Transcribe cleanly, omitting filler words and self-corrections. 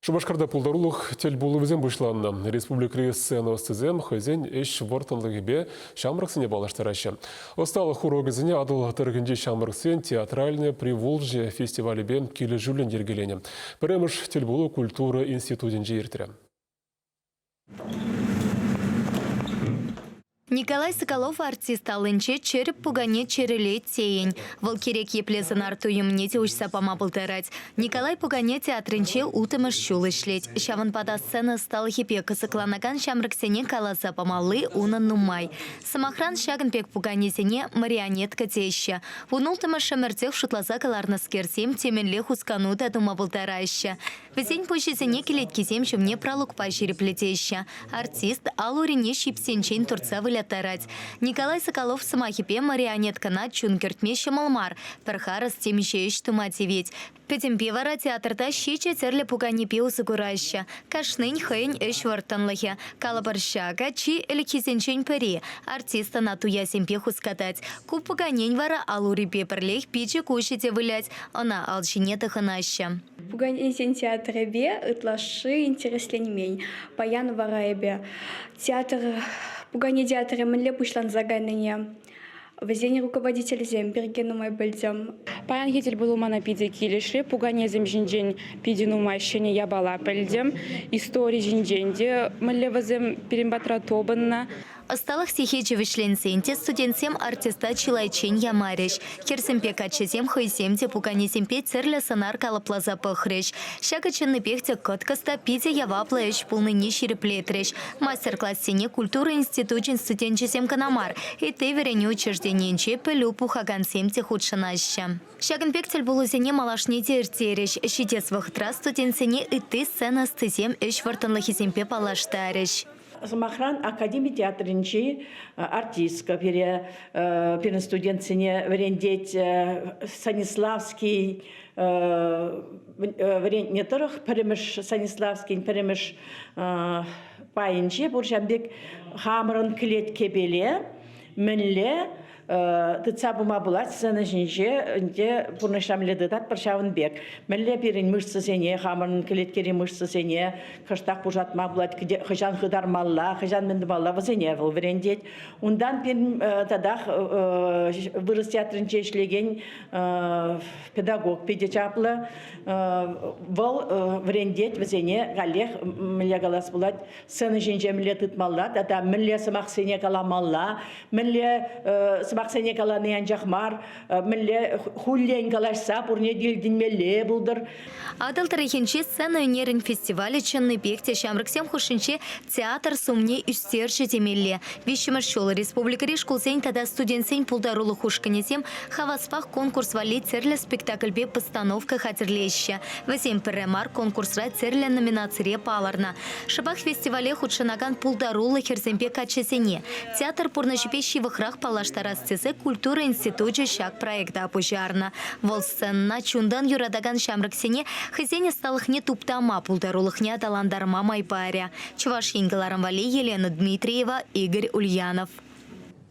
Шупашкарта пултарулӑх тӗлпулӑвӗсем пуҫланнӑ. Республикӑри сцена ӑстисем хӑйсен ӗҫ вӑрттӑнлӑхӗпе ҫамрӑксене паллаштараҫҫӗ. Ӑсталӑх урокӗсене Атӑл тӑрӑхӗнчи ҫамрӑксен «Театральное Приволжье» фестивалӗпе килӗшӳллӗн йӗркеленӗ. Пӗрремӗш тӗлпулу культура институтӗнче иртрӗ. Николай Соколов артист аллинче чӗрӗп пукане чӗрӗлет тейӗн. Вӑл кирек епле сӑнар туйӑмне те уҫса пама пултарать. Николай Пукане театрӗнче улттӑмӗш ҫул ӗҫлет. Ҫавӑнпа та сцена ӑсталӑхӗпе кӑсӑкланакан ҫамрӑксене каласа памалли унӑн нумай. Сӑмахран, ҫакӑн пек пуканесене марионетка теҫҫӗ. Вунулттӑмӗш ӗмӗртех шутласа кӑларнӑскерсем темӗнле хускану та тума пултараҫҫӗ. Вӗсен пуҫӗсене кӗлеткисем ҫумне пралукпа ҫирӗплетеҫҫӗ. Артист ал-урине ҫипсенчен туртса выляттарать. Николай Соколов сӑмахӗпе марионеткӑна чун кӗртме ҫӑмӑл мар, пӗр харӑс темиҫе ӗҫ тума тивет. Пӗтӗмпе вара театрта ҫичӗ тӗрлӗ пуканепе усӑ кураҫҫӗ. Кашнин хӑйӗн ӗҫ вӑрттӑнлӑхӗ. Калӑпӑр, ҫакӑ чи ӗлӗкхисенчен пӗри. Артист ӑна туясемпе хускатать. Ку пуканен вара ал-урипе пӗрлех пичӗ-куҫӗ те вылять, ӑна ал ҫине тӑхӑнаҫҫӗ. Пуканесен театрӗпе ытлашши интересленмен. Паян вара эпӗ театр, пукане театрӗ мӗнле пуҫланса кайнине, вӗсен руководителӗсем пирки нумай пӗлтӗм. Паянхи тӗлпулу мана питӗ килӗшрӗ. Пуканесем ҫинчен питӗ нумай ҫӗнӗ япала пӗлтӗм. Истори ҫинчен те мӗнле вӗсем пирӗн патра тупӑннӑ. Ӑсталӑх сехечӗ вӗҫленсен те студентсем артиста чылайччен ямарӗҫ. Хӗрсемпе каччӑсем хӑйсем те пуканесемпе тӗрлӗ сӑнар калӑпласа пӑхрӗҫ. Ҫакӑ чӑннипех те кӑткӑс та питӗ яваплӑ ӗҫ пулнине ҫирӗплетрӗҫ. Мастер-классене культура институчӗн студенчӗсем кӑна мар, ытти вӗренӳ учрежденийӗнче пӗлӳ пухакансем те хутшӑнаҫҫӗ. Ҫакӑн пек тӗлпулусене малашне те ирттерӗҫ. Ҫитес вӑхӑтра студентсене ытти сцена ӑстисем ӗҫ вӑрттӑнлӑхӗсемпе паллаштарӗҫ. Сӑмахран, академи театрӗнчи артистка пире, пирӗн студентсене вӗрентет Станиславский вӗрентнӗ тӑрӑх пӗрремӗш Станиславскин пӗрремӗш пайӗнче пур ҫавӑн пек хамӑрӑн кӗлеткепеле мӗнле тытса пыма пулать сцена ҫинче ӗнтӗ пурнӑҫра мӗнле тытатпӑр ҫавӑн пек. Мӗнле пирӗн мышцӑсене, хамӑрӑн кӗлеткери мышцӑсене кӑштах пушатма пулать, хӑҫан хытармалла, хӑҫан мӗн тумалла, вӗсене вӑл вӗрентет. Унтан пирӗн татах вырӑс театрӗнче ӗҫлекен педагог питӗ чаплӑ. Вӑл вӗрентет вӗсене каллех мӗнле калас пулать, сцена ҫинче мӗнле тытмалла тата мӗнле сӑмахсене каламалла, мӗнле сӑмахсене калани анчах мар, мӗнле хуллен калаҫса пурне те илтӗнмелле пултӑр. Атӑл тӑрӑхӗнчи сцена ӳнерӗн фестивалӗ чӑннипех те ҫамрӑксем хушшинче театр сумне ӳстерчӗ темелле. Виҫҫӗмӗш ҫул республикӑри шкулсен тата студентсен пултарулӑх ушкӑнӗсем хаваспах конкурс валли тӗрлӗ спектакльпе постановка хатӗрлеҫҫӗ. Вӗсем пӗрре мар конкурсра тӗрлӗ номинацире палӑрнӑ. Шӑпах фестивале хутшӑнакан пултаруллӑ хӗрсемпе каччӑсене театр пурнӑҫӗпе ҫывӑхрах паллаштарас тесе культура институчӗ ҫак проекта пуҫарнӑ. Вӑл сценӑна чунтан юратакан ҫамрӑксене хӑйсен ӑсталӑхне туптама, пултарулӑхне аталантарма май парӗ. Чӑваш Ен кӑларӑм валли Елена Дмитриева, Игорь Ульянов.